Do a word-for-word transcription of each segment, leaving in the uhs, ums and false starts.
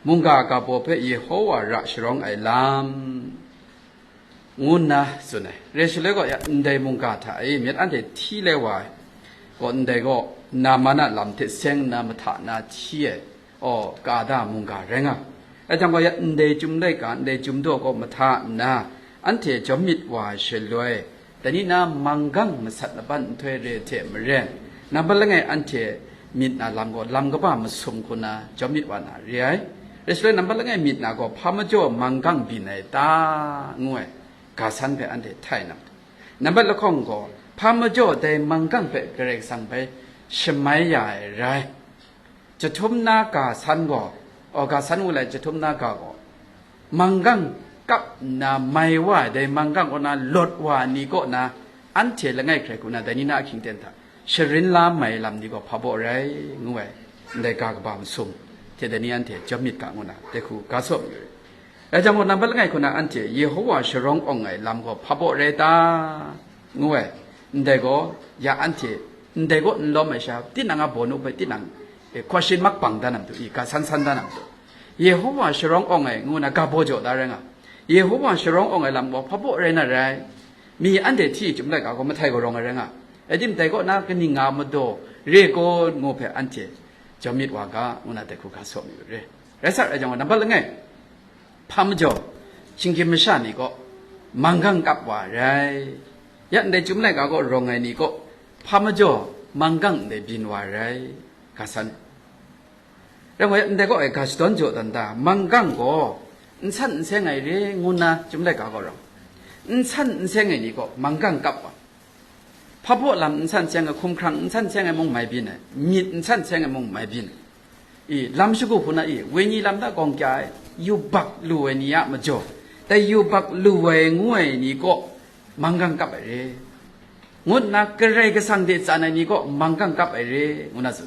mungga ga baw hpe Yehowa ra sharawng ai lam, ngu nna tsun ai. Re shaloi gaw, ya ndai mungga hta e myit anhte hti lai wa ai gaw, ndai gaw Naman a lam hte seng nna mahta na hti ai, aw, ka da mungga rai nga. Rai jang gaw, ya ndai chyum laika, ndai chyum daw gaw mahta nna anhte jawm myit wa ai shaloi, dai ni na manggang masat laban nhtoi re hte maren, nambat langai anhte myit na lam gaw lam kaba masum hku na jawm myit wa na re ai. Rai shaloi nambat langai myit na gaw hpa majaw manggang byin ai ta, ngu ai, ga san hpe anhte htai na matu. Nambat lahkawng gaw, hpa majaw dai manggang hpe Karai Kasang bai shamai ya ai rai. Jahtum na ga san gaw, aw, ga san ngu lai, jahtum na ga gaw, manggang kap nna mai wa ai, dai manggang kaw na lawt wa ai ni kaw na, anhte langai hkrai hku na dai ni na ahkying ten hta sharin la mai lam ni gaw hpa baw rai, ngu ai, ndai ga kaba masum hte dai ni anhte jawm myit ga, ngu na dai hku ga saw mayu rai. Rai jang gaw, nambat langai hku na anhte Yehowa sharawng awng ai lam gaw hpa baw rai ta, ngu ai, ndai gaw, ya anhte, ndai gaw n lawm ai sha, tinang a baw nu hpe tinang, e, question mark bang da na matu, i, ga san san da na matu. Yehowa sharawng awng ai, ngu na ga baw jaw da rai nga. Yehowa sharawng awng ai lam gaw hpa baw rai na rai. Mi anhte hti chyum laika gaw mahtai gaw rawng ai rai nga. Rai timung, dai kaw na kaning nga madaw re kun, ngu hpe anhte jawm myit wa ga, ngu na dai hku ga saw mayu re. Rai sa, rai jang gaw, nambat langai, hpa majaw, shinggyim masha ni kaw manggang kap wa ai rai. Ya ndai chyum laika kaw rawng ai ni kaw hpa majaw manggang ndai byin wa ai rai, ga san. Rai nme, ndai kaw e ga shadawn jaw dan da, manggang gaw n san n seng ai re, ngu nna chyum laika kaw rawng, n san n seng ai ni kaw manggang kap wa. Hpa baw lam n san seng ai, hkumhkrang n san seng ai mung mai byin ai, myit n san seng ai mung mai byin ai. I, lam shagu hku na i, wenyi lam hta gawng kya ai, yubak lu ai ni a majaw, dai yubak lu ai ngu ai ni kaw manggang kap ai re, ngu nna Karai Kasang hte tsan ai ni kaw manggang kap ai re, ngu na tsun.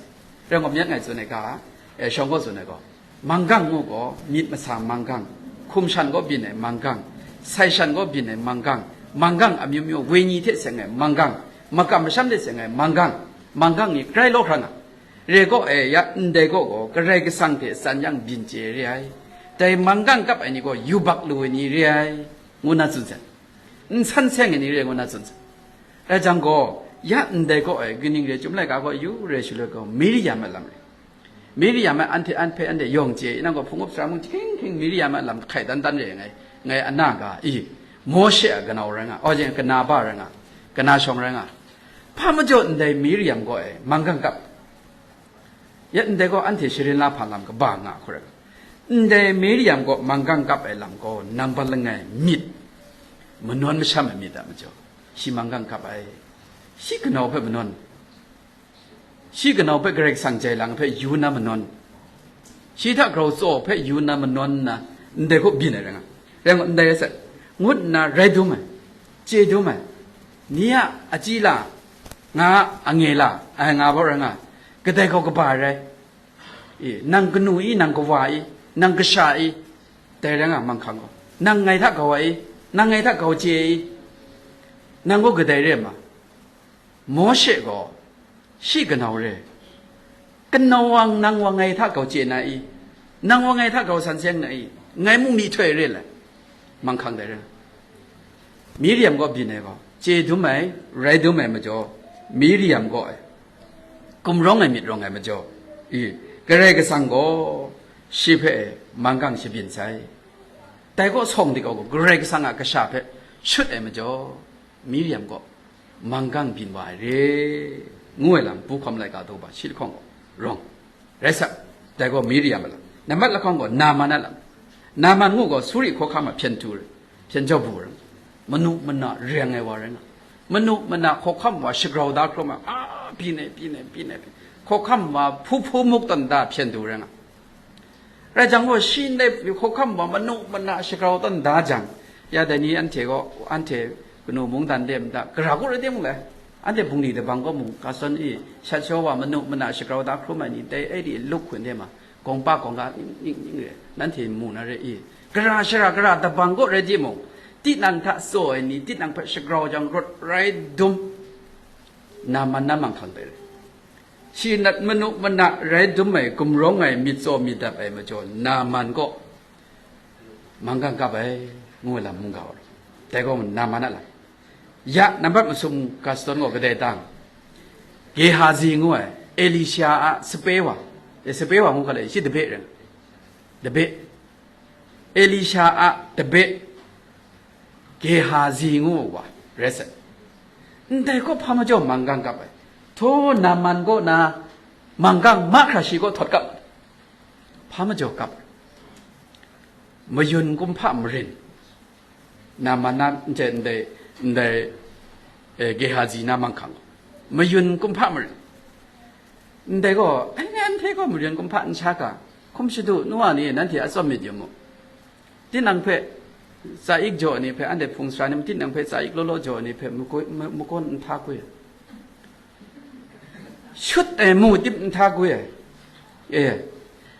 Rai nme, myit ngai tsun ai ga, e, shawng gaw tsun ai gaw, manggang ngu gaw, myit masa manggang, hkum shan gaw byin ai manggang, sai shan gaw byin ai manggang, manggang amyu myu, wenyi hte seng ai manggang, makam masham hte seng ai manggang, manggang ni grai law hkra nga. Re kaw e, ya ndai kaw gaw, Karai Kasang hte tsan yang byin chye re ai. Dai manggang kap ai ni gaw, yubak lu ai ni re ai, ngu na tsun sai. N san seng ai ni re, ngu na tsun sai. Rai jang gaw, ya ndai kaw e, kaning re chyum laika gaw, yu re shaloi gaw, Miriam a lam re. Miriam a anhte an hpe anhte yawng chye, nang gaw hpung up sara mung hkying hkying Miriam a lam hkai dan dan re ngai, ngai ana ga i, Mawshe a kanau rai nga, aw jeng kana ba rai nga, kana shawng rai nga. Hpa majaw ndai Miriam gaw e, manggang kap. Ya ndai gaw anhte sharin la hpa lam kaba nga hku rai nga. Ndai Miriam gaw manggang kap ai lam gaw nambat langai myit, manawn masham ai myit a majaw, shi manggang kap ai. Shi kanau hpe manawn, shi kanau hpe Karai Kasang jai lang hpe yu na manawn, shi hta grau tsaw hpe yu na manawn nna, ndai hku byin ai rai nga. Rai ngut ndai rai sai, ngut nna rai dum ai, chye dum ai, ni a achyi la, nga a ange la, ai nga baw rai nga, kadai gaw kaba rai. E, nang kanu i, nang kawa i, nang kasha i, dai rai nga manghkang gaw, nang ngai hta grau ai i, nang ngai hta grau chye i, nang gaw kadai re ma? Mawshe gaw shi kanau re, kanau wa nang wa ngai hta grau chye na i, nang wa ngai hta grau san seng na i, ngai mung myihtoi re lai, manghkang dai re. Miriam gaw byin ai gaw, chye dum ai, rai dum ai majaw, Miriam gaw ai, gumrawng ai myit rawng ai majaw, i, Karai Kasang gaw shi hpe manggang shabyin sai. Dai gaw sawng dik gaw, Karai Kasang a kasha hpe shut ai majaw, Miriam gaw manggang byin wa ai re, ngu ai lam, Pu Hkawm Laika daw ba shi lahkawng gaw rawng. Rai sa, dai gaw Miriam a lam. Nambat lahkawng gaw Naman a lam. Naman ngu gaw Suri hkawhkam a hpyen du rai, hpyen jau bu rai. Manu mana reng ai wa rai nga. Manu mana hkawhkam wa shagrau da hkrum ai, a, byin ai, byin ai, byin ai, byin ai. Hkawhkam wa hpu hpu muk tawn da hpyen du rai nga. Rai jang gaw, shi ndai hkawhkam wa manu mana shagrau tawn da jang, ya dai ni anhte gaw, anhte kanu mungdan de mada, gara kaw rai timung le, anhte bungli dabang kaw mung, kasan i, shat shaw wa manu mana shagrau da hkrum ai ni, dai e di luk hkun de ma, gawng pa gawng ga ning ning ning re, nanhte mu na re i, gara shara gara dabang kaw rai timung, tinang hta tsaw ai ni, tinang hpe shagrau jang rawt rai dum, Naman na manghkang dai re. Shi nat manu mana rai dum ai, gumrawng ai, myit tsaw myit dap ai majaw, Naman gaw manggang kap ai, ngu ai lam mungga wa. Dai gaw Naman a lam. Ya, nambat masum ga shadawn gaw kadai tang, Gehazi ngu ai, Elisha a sape wa, e, sape wa ngu ga le, shi dabe ren, dabe, Elisha a dabe, Gehazi ngu wa rai sai. Ndai gaw hpa majaw manggang kap ai. Hto, Naman kaw na manggang mahkra shi kaw htawt kap ai. Hpa majaw kap ai. Mayun kumhpa marin. Naman na n hte ndai, ndai, eh, Gehazi na manghkang. Mayun kumhpa marin. Ndai gaw, ai, anhte gaw mayun kumhpa n sha ga, hkum shadu, nu wa ni, nanhte a tsawm myit yu mu. Tinang hpe tsa ik jaw ai ni hpe, anhte hpung sara ni, tinang hpe tsa ik law law jaw ai ni hpe, mako-, ma-, makawn nhtagwi ai. Shut ai, mu tip nhtagwi ai. E,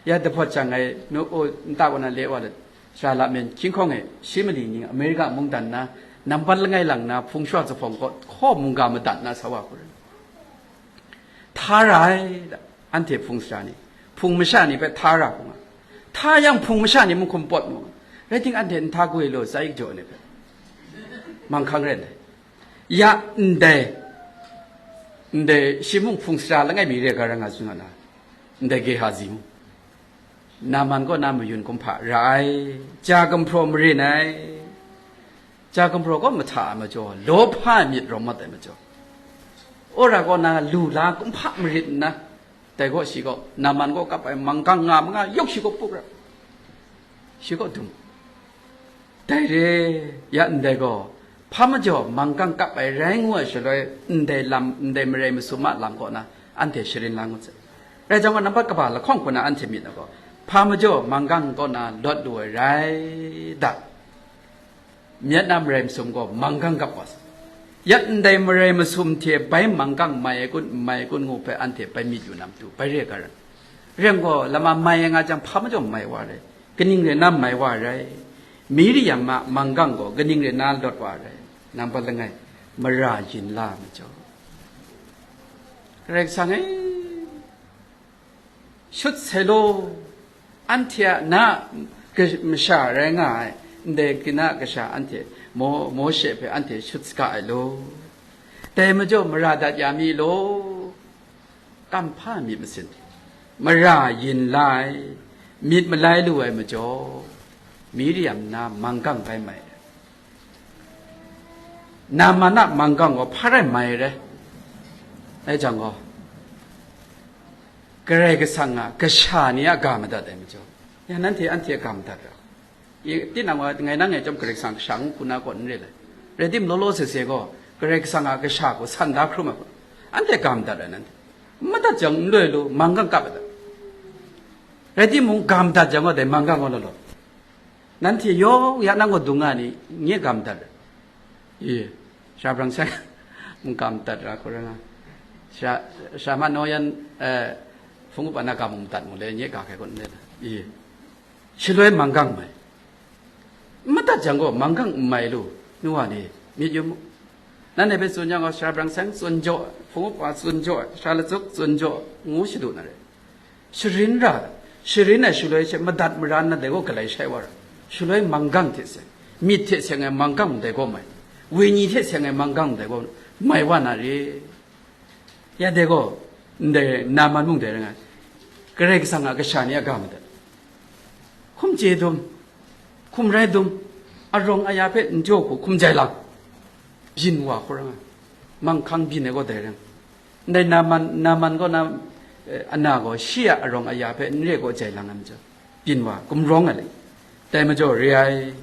ya dahpawt jang ai, nu, o, nta kaw na le wa let, sara lamen hkying hkawng e, shi mali ni Amerika mungdan na, nambat langai lang na, hpung shwa zuphpawng kaw, hkaw mungga madat na sa wa hku rai. Hta ra ai, anhte hpung sara ni, hpung masha ni hpe hta ra hkung ai. Hta yang hpung masha ni mung hkum pawt mu ai. Rai timung, anhte nhtagwi law, tsa ik jaw ai ni hpe manghkang ren ai. Ya ndai, ndai shi mung hpung sara langai mi re ga ra nga tsun nga na, ndai Gehazi mung. Naman kaw na mayun kumhpa ra ai, ja gumhpraw marin ai, ja gumhpraw kaw mahta ai majaw, lawhpa ai myit rawng mat ai majaw, wora kaw na lu la kumhpa marit nna, dai gaw shi gaw, Naman kaw kap ai manggang nga manga yawk shi kaw pup ra, shi kaw dum. Dai re, ya ndai gaw, hpa majaw manggang kap ai rai ngu ai shaloi, ndai lam, ndai marai masum a lam kaw na, anhte sharin la ngut sai. Rai jang gaw, nambat kaba lahkawng hku na anhte myit na gaw, hpa majaw manggang kaw na lawt lu ai rai da. Myit na marai masum gaw manggang kap wa sai. Ya ndai marai masum hte bai manggang mai ai kun, n mai ai kun ngu hpe anhte bai myit yu na matu, bai re ga rai. Rai yang gaw, lama mai ai nga jang, hpa majaw mai wa rai. Kaning rai nna mai wa rai? Miriam a manggang gaw kaning rai nna lawt wa rai? Nambat langai, mara yin la ai majaw. Karai Kasang e, shut sai law, anhte a na ga-, masha rai nga ai, ndai kina kasha anhte, Mo-, Mawshe hpe anhte shut saga ai law. Dai majaw mara dat ya mi law. Kam hpa myit masin, mara yin la ai, myit malai lu ai majaw, Miriam na manggang bai mai ai. Naman a manggang gaw hpa rai mai ai rai. Dai jang gaw, Karai Kasang a kasha ni a ga madat ai majaw, ya nanhte anhte a ga madat ra. I, tinang wa, ngai nang e chyawm Karai Kasang kasha ngu hku na kaw n re ai. Rai timung, law law se se gaw, Karai Kasang a kasha gaw san da hkrum ai hku, anhte ga madat ai nanhte. Madat jang n loi lu, manggang kap ai ta? Rai timung, ga madat jang gaw, dai manggang gaw law law. Nanhte yawng ya nang gaw dung nga ni, nye ga madat ai. I, sha brang sai, n ga madat ra hku rai nga. Sha, sha ma naw yan, eh, hpung upa na ga mung madat mu le, nye ga hkai gaw n le. I. Shaloi manggang mai. N madat jang gaw manggang n mai lu, nu wa ni, myit yu mu. Nanhte hpe tsun yang gaw, sara brang sai tsun jaw, hpung upa tsun jaw, sara latsuk tsun jaw, ngu shadu na re. Sharin ra, sharin ai shaloi she madat mara nna dai gaw galai shai wa ra. Shaloi manggang hte seng, myit hte seng ai manggang dai gaw mai, wenyi hte seng ai manggang dai gaw mai wa na re. Ya dai gaw, ndai Naman mung dai rai nga ai. Karai Kasang a kasha ni a ga madat. Hkum chye dum, hkum rai dum, arawng aya hpe n jaw hku hkum jai lang, byin wa hku rai nga ai. Manghkang byin ai gaw dai rai nga ai. Ndai Naman, Naman gaw na, eh, ana gaw shi a arawng aya hpe n re gaw jai lang ai majaw, byin wa, gumrawng ai le. Dai majaw re ai,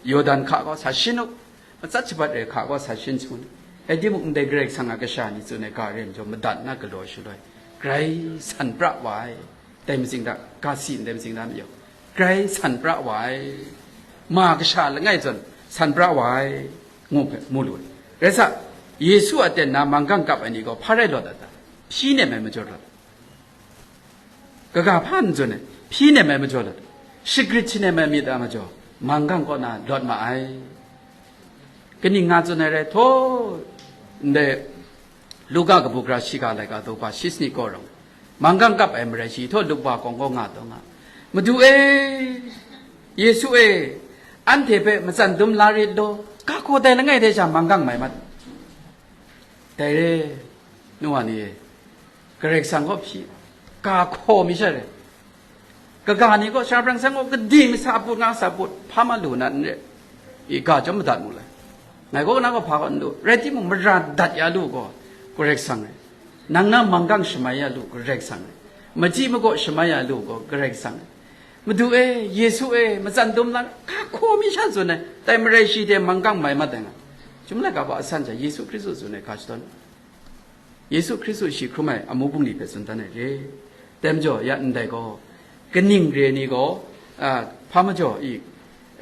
Yawdan hka gaw sa shin u, matsat shabat re hka gaw sa shin sung. Rai timung, ndai Karai Kasang a kasha ni tsun ai ga re majaw, madat na galaw shaloi, grai san pra wa ai. Dai matsing hta, ga si ndai matsing hta majaw, grai san pra wa ai. Ma kasha langai zawn san pra wa ai, ngu hpe mu lu ai. Rai sa, Yesu a ten na manggang kap ai ni gaw hpa rai lawt ai ta? Hpyi nem ai majaw lawt. Kaga hpa n tsun ai, hpyi nem ai majaw lawt, shagrit shanem ai myit a majaw, manggang kaw na lawt ma ai. Kaning nga tsun ai rai, htaw, ndai Luka kabu gara shiga laika daw ba shi sanit gaw rawng, manggang kap ai marai shi htaw lup wa kawng kaw nga taw nga, Madu e, Yesu e, anhte hpe matsan dum la rit law, ga hkaw dai langai hte sha manggang mai mat. Dai re, nu wa ni e, Karai Kasang kaw hpyi, ga hkaw mi sha re. Kaga ni gaw, Sara Brang Seng gaw, kadi masa put nga sa put, hpa ma lu na n re, i ga chyawm madat mu lai. Ngai gaw, na gaw hpa gaw n lu, rai timung, mara dat ya lu gaw, Karai Kasang e. Nang na manggang shamai ya lu, Karai Kasang e. Maji magaw shamai ya lu gaw, Karai Kasang e. Madu e, Yesu e, matsan dum lang, ga hkaw mi sha tsun ai, dai marai shi hte manggang mai mat ai nga. Chyum laika baw asan sha, Yesu Hkristu tsun ai ga shadawn. Yesu Hkristu shi hkrum ai amu bungli hpe tsun dan ai re. Dai majaw, ya ndai gaw, kaning re ni gaw, a, hpa majaw i,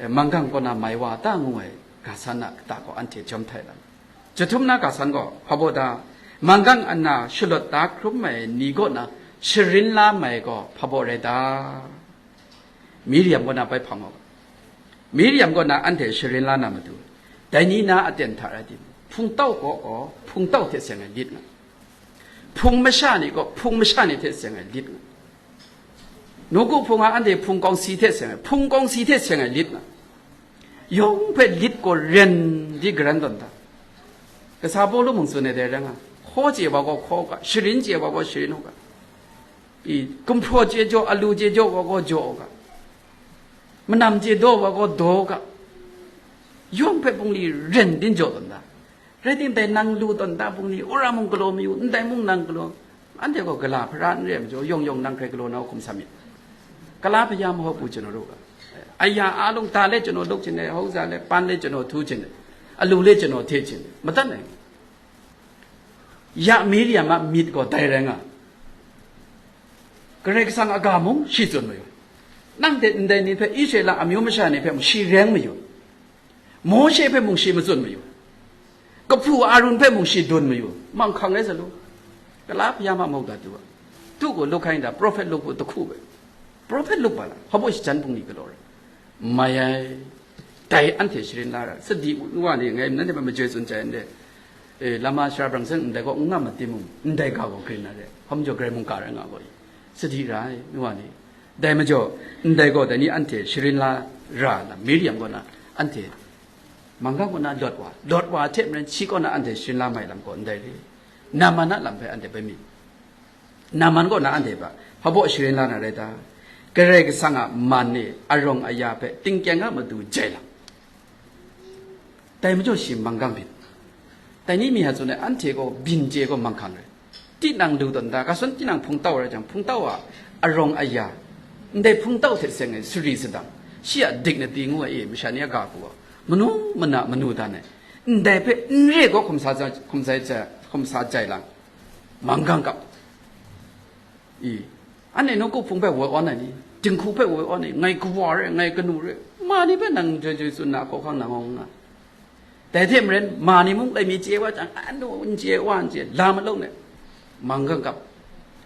e, manggang kaw na mai wa ta ngu ai ga san a kata gaw anhte jawm htai lam. Jahtum na ga san gaw, hpa baw da, manggang ana shalawt da hkrum ai ni kaw na sharin la mai gaw, hpa baw rai ta? Miriam kaw na bai hpang wa ga. Miriam kaw na anhte sharin la na matu, dai ni na aten hta rai timung, hpungtau kaw gaw hpungtau hte seng ai lit nga, hpung masha ni gaw hpung masha ni hte seng ai lit nga, nawku hpung a anhte hpung kawng si hte seng ai, hpung kawng si hte seng ai lit nga, yawng hpe lit gaw ren di garan tawn ta? Kasa Pawlu mung tsun ai dai rai nga, hkaw chye wa gaw hkaw u ga, sharin chye wa gaw sharin u ga. I, gumhpraw chye jaw, alu chye jaw wa gaw jaw u ga, manam chye daw wa gaw daw u ga, yawng hpe bungli ren din jaw tawn ta? Rai timung, dai nang lu tawn ta bungli, wora mung galaw mayu, ndai mung nang galaw, anhte gaw gala hpara n re ai majaw, yawng yawng nang hkrai galaw na hkum sa myit. Kala hpa ya mahaw pu chanaw ru ga, aya a lung ta le chanaw luk ching ai, hauza le pan le chanaw htu ching ai, alu le chanaw hte ching ai, madat ai. Ya Miriam a myit gaw dai rai nga, Karai Kasang a ga mung shi tsun mayu, nang hte ndai ni hpe, Israela amyu masha ni hpe mung shi reng mayu, Mawshe hpe mung shi matsun mayu, kahpu Arun hpe mung shi dun mayu, manghkang rai sa lu. Kala hpa ya ma muk ga tu a, tu gaw luk hkai nta, prophet luk hpu tahku bai. Prophet luk ba la, hpa baw shajan bungli galaw rai? Mai ai. Dai anhte sharin la ra, sadi wa ni ngai nanhte hpe majoi tsun chye ai n re. E, lama Sara Brang Seng ndai gaw n nga ma timung, ndai ga gaw grin na re, hpa majaw Karai mungga rai nga gaw i, sadi ra ai, nu wa ni. Dai majaw, ndai gaw dai ni anhte sharin la ra lam, Miriam kaw na anhte manggang kaw na lawt wa, lawt wa hte maren shi kaw na anhte sharin la mai lam gaw ndai re. Naman a lam hpe anhte bai mi. Naman kaw na anhte hpa, hpa baw sharin la na rai ta? Karai Kasang a man e arawng aya hpe tingkyang a matu jai lang. Dai majaw shi manggang byin. Dai ni mi a tsun ai, anhte gaw byin chye gaw manghkang rai. Tinang lu tawn ta, ga sun tinang hpungtau rai jang, hpungtau a arawng aya, ndai hpungtau hte seng ai sari sadang, shi a dignity ngu ai e, masha ni a ga hku gaw, manu mana manu dan ai, ndai hpe n re gaw hkum sa ja-, hkum sa ja-, hkum sa jai lang, manggang kap. I, anhte nawku hpung hpe woi awn ai ni, dinghku hpe woi awn ai ni, ngai kawa re, ngai kanu re, ma ni hpe nang joi joi tsun na hkawhkang na ngawng nga. Dai hte maren, ma ni mung laimi chye wa jang, anu n chye, wa n chye, la malawng let, manggang kap,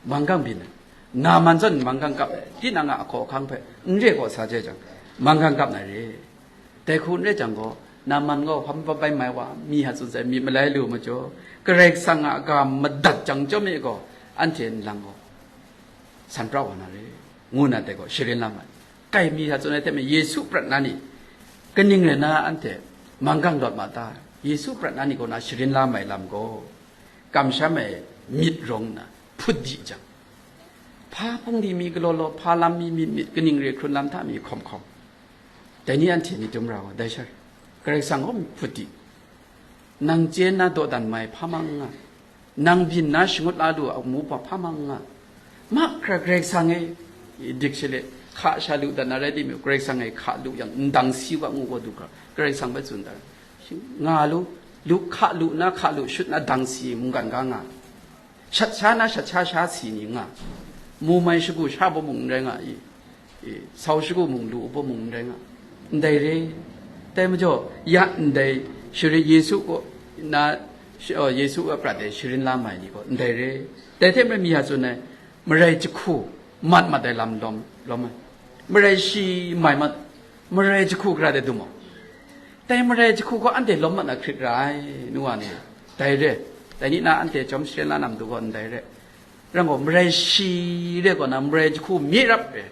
manggang byin ai. Naman zawn manggang kap ai, tinang a ahkawhkang hpe n re gaw sa jai jang, manggang kap na re. Dai hku n rai jang gaw, Naman gaw hpa bai mai wa, mi a tsun sai myit malai lu majaw, Karai Kasang a ga madat jang chyawm e gaw, anhte nlang gaw san pra wa na re, ngu na dai gaw sharin la mai. Kai mi a tsun ai hte maren, Yesu prat na ni, kaning rai na anhte manggang lawt ma ta? Yesu prat na ni kaw na sharin la mai lam gaw, kamsham ai myit rawng nna hput di jang, hpa hpung di mi galaw law, hpa lam mi myit myit, kaning re hkrun lam hta mi hkawm hkawm, dai ni anhte myit dum ra wa, dai sha Karai Kasang gaw hput di, nang chye nna dawdan mai hpa mang nga, nang byin nna shangut la lu a amu hpa hpa mang nga, mahkra Karai Kasang e, dik sha le, hka sha lu dat na rai timung, Karai Kasang e hka lu yang, ndang si u ga ngu gaw du hkra, Karai Kasang bai tsun dat, nga lu, lu hka lu na, hka lu shut na, dang si mungkan ga nga. Shat sha na shat sha sha si ni nga, mu mai shagu sha bawmung n rai nga i, i, sau shagu mung lu bawmung n rai nga, ndai re. Dai majaw, ya ndai sharin Yesu kaw na, sh-, oh, Yesu a prat e sharin la mai ni gaw ndai re. Dai hte maren mi a tsun ai, marai jahku mat mat ai lam lawm, lawm ai, marai shi mai mat, marai jahku gara de dum ai. Dai marai jahku gaw anhte lawm mat na hkrit ra ai, nu wa ni, dai re. Dai ni na anhte chyawm sharen la na matu gaw ndai re. Rai gaw, marai shi re gaw na, marai jahku myi rap re.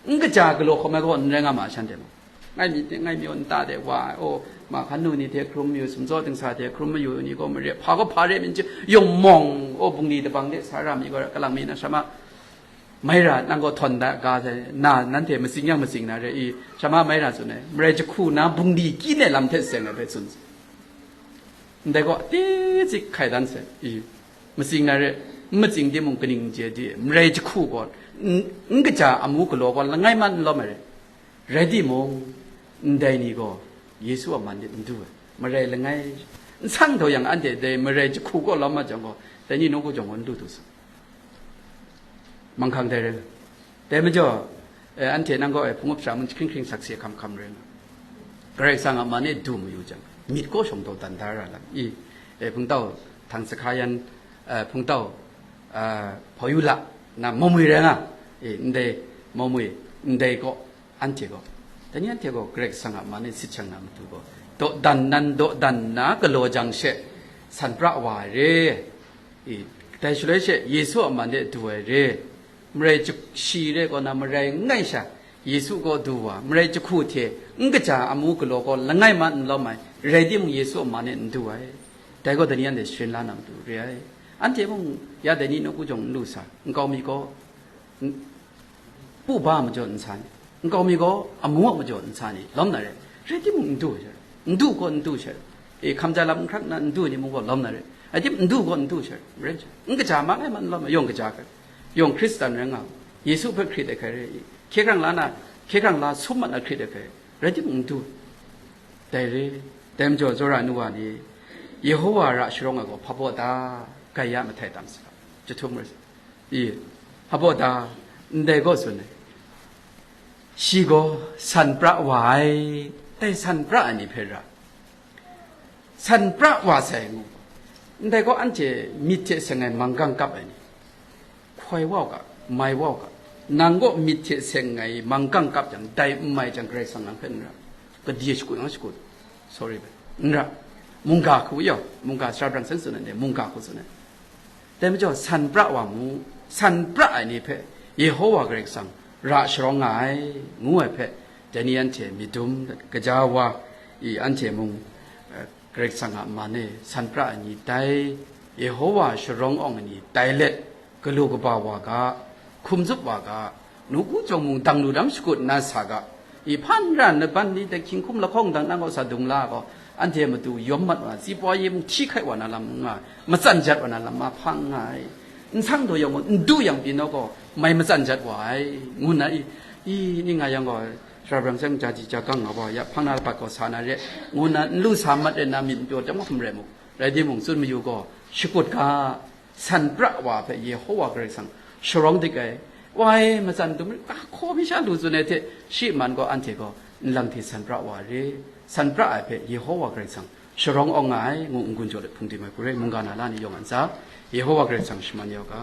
N kaja galaw hkawm ai gaw n rai nga ma, shanhte mung. Ngai mi, ngai mi nta de wa, o, ma hkan nu ni hte hkrum mayu, sumtsaw dingsa hte hkrum mayu ni gaw mare, hpa gaw hpa re, min chye, yawng mawng, o, bungli dabang de sa ra mi gaw, kalang mi na shama, mai ra, nang gaw htawn da ga sai, na, nanhte matsing yang matsing na re i, shama mai ra tsun ai, marai jahku na bungli kyi ne lam hte seng ai hpe tsun. Ndai gaw, ti tsik hkai dan sai i, matsing na re, n matsing timung kaning n chye di, marai jahku gaw, n, n kaja amu galaw gaw langai man n lawm ai re. Rai timung, ndai ni gaw Yesu a man de n du ai, marai langai, n sang taw yang anhte dai marai jahku gaw lawm ma jang gaw, dai ni nawku jawng gaw n du du sa. Manghkang dai rai nga. Dai majaw, eh, anhte nang gaw, eh, hpung up sha mun jahkring hkring sakse hkam hkam rai nga. Karai Kasang a man e du mayu jang, myit gaw shawng taw dan da ra lam i, eh, hpungtau htang sahka yan, eh, hpungtau, eh, hpaw yu la, na mawmwi rai nga, eh, ndai mawmwi, ndai gaw, anhte gaw, dai ni anhte gaw Karai Kasang a man e sit shang na matu gaw, dawdan nan dawdan nna galaw jang she, san pra wa ai re, i, dai shaloi she Yesu a man de du ai re, marai jahku shi re gaw na marai n ngai sha, Yesu gaw du wa, marai jahku hte n kaja amu galaw gaw langai ma n lawm ai, rai timung Yesu a man e n du ai, dai gaw dai ni anhte sharen la na matu re ai. Anhte mung ya dai ni nawku jawng n lu sa, nkau mi gaw, n-, pu ba majaw n sa ni, nkau mi gaw amu a majaw n sa ni, lawm na re, rai timung n du ai sha, n du gaw n du sha, e, hkam ja lam n hkrak nna n du ni mung gaw lawm na re, rai tim n du gaw n du sha, rai sha, n kaja ma ngai ma n lawm ai, yawng kaja hkra, yawng Hkristan rai nga, Yesu hpe hkrit ai hkrai re i, hkye hkrang la na, hkye hkrang la sum mat na hkrit ai hkrai, rai timung n du, dai re, dai majaw tsawra ai nu wa ni, Yehowa ra sharawng ai gaw hpa baw ta, gaya mahtai tam saga, jahtum rai sa. I, hpa baw ta, ndai gaw tsun ai. Shi gaw san pra wa ai, dai san pra ai ni hpe ra, san pra wa sai ngu. Ndai gaw anhte myit hte seng ai manggang kap ai ni, hkoi wa u ga, mai wa u ga, nang gaw myit hte seng ai manggang kap jang, dai n mai jang, Karai Kasang nang hpe n ra, kadi shakut yang shakut, sorry bai, n ra, mungga hku yawng, mungga sara brang san tsun ai ni, mungga hku tsun ai. Dai majaw, san pra wa mu, san pra ai ni hpe Yehowa Karai Kasang ra sharawng nga ai, ngu ai hpe, dai ni anhte myit dum, gaja wa i, anhte mung, eh, Karai Kasang a man e san pra ai ni tai, Yehowa sharawng awng ai ni tai let, galu kaba wa ga, hkum zup wa ga, nawku jawng mung dang lu dam shakut nna sa ga, i hpan ra na ban ni dai hkying hkum lahkawng dang nang gaw sa dung la gaw, anhte matu yawm mat wa, tsipwa ye mung hti hkai wa na lam n nga ai, matsan jat wa na lam ma hpang nga ai. N sang taw yang gaw, n du yang pyi naw gaw, mai matsan jat wa ai, ngu nna i, i, ning nga yang gaw, sara brang chyang jaji jagang nga wa, ya hpang na lapat gaw sa na re, ngu nna n lu sa mat re nna myit n pyaw chyawm hkum rai mu, rai timung, tsun mayu gaw, shakut ga, san pra wa hpe Yehowa Karai Kasang sharawng dik ai, wa e, matsan dum rit, ga hkaw mi sha lu tsun ai hte, shi man gaw anhte gaw nlang hte san pra wa re, san pra ai hpe Yehowa Karai Kasang sharawng awng nga ai, ngu n-gun jaw let hpung tim ai hku re, mungga na la ni yawng a ntsa, Yehowa Karai Kasang shaman yau ga.